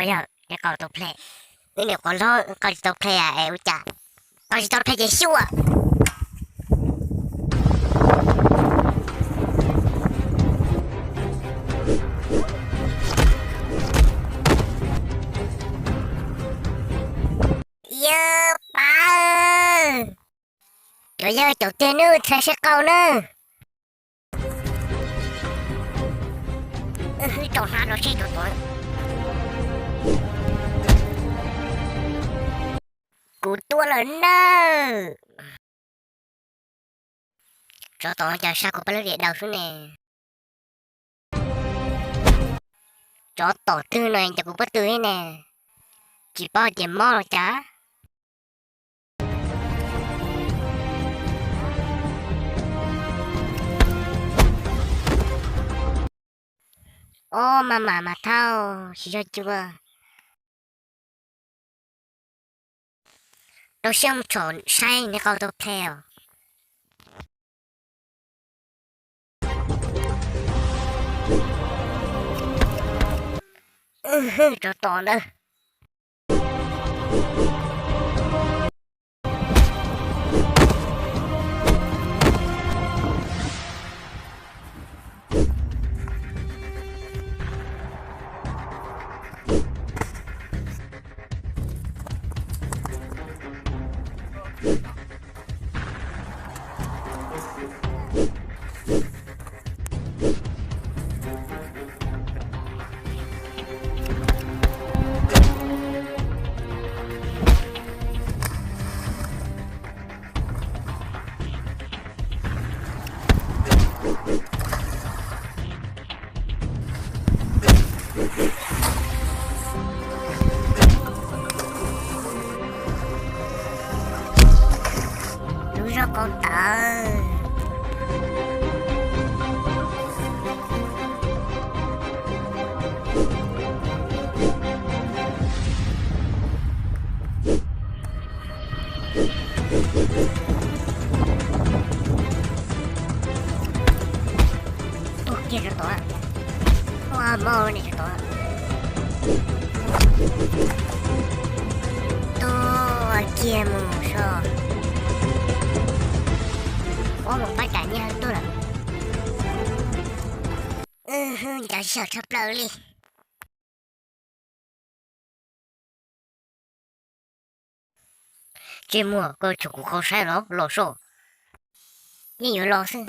Peb yog, qau tau plhe. Wb niam quav hlob, qau tsis tau plhe es ua cas? Qau tsis tau plhe ces xyuas. Yawg Pab, cov yawg caum tiag nawb, txhob saib qau nawb. Wb tso hlab los seb rov tom. Kuv tuaj lawm nawb. Tsov tom cas sab kuv pab lub diam daus xwb ne. Tsov tom twg no cas kuv pab twg thiab ne. Tsis paub hais tias mob los cas. Ob, mas mas mas thauj, tsis yog cua. Rau siab mus tsom saib nws qau tau plhe os. Tsov tom ntawd. Lub zog qau tawv. Tuag kiag rau tod. Ua mog ne rau tod. Tuag kiag mus so. Ua mus pab cas nyiaj tuag lawm. Wb ncav sij hawm tshaj plaws li. Ntsej muag, koj tsum kuv qau saib los los soj. Yeej yuav los xwb.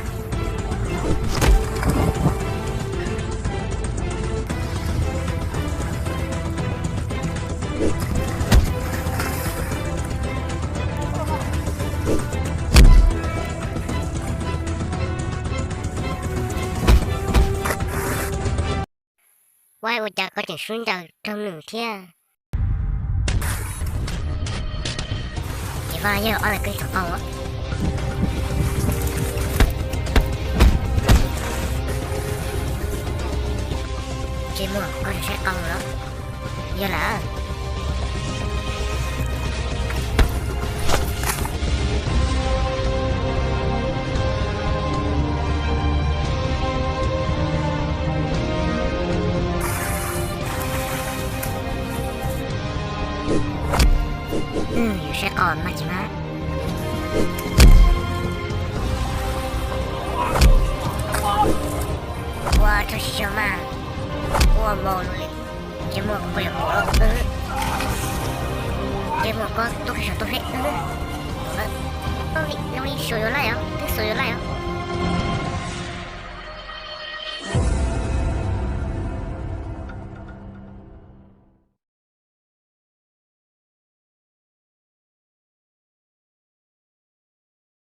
Ua, ua cas koj tseem sub ncaws raug nws thiab? Ces vaj yog ob tug koj tsis tau qau. Ntsej muag, koj tseem saib qau los? Yog lawm. Yus saib qau mas tsis mas. Ua txog sib zog mas. Ua maus li. Ntsej muag, koj puas yuav pom los? Ntsej muag, koj tuaj qhib saum tuaj seb. Zoo li xuas yuav laij os, twb xuas yuav laij os.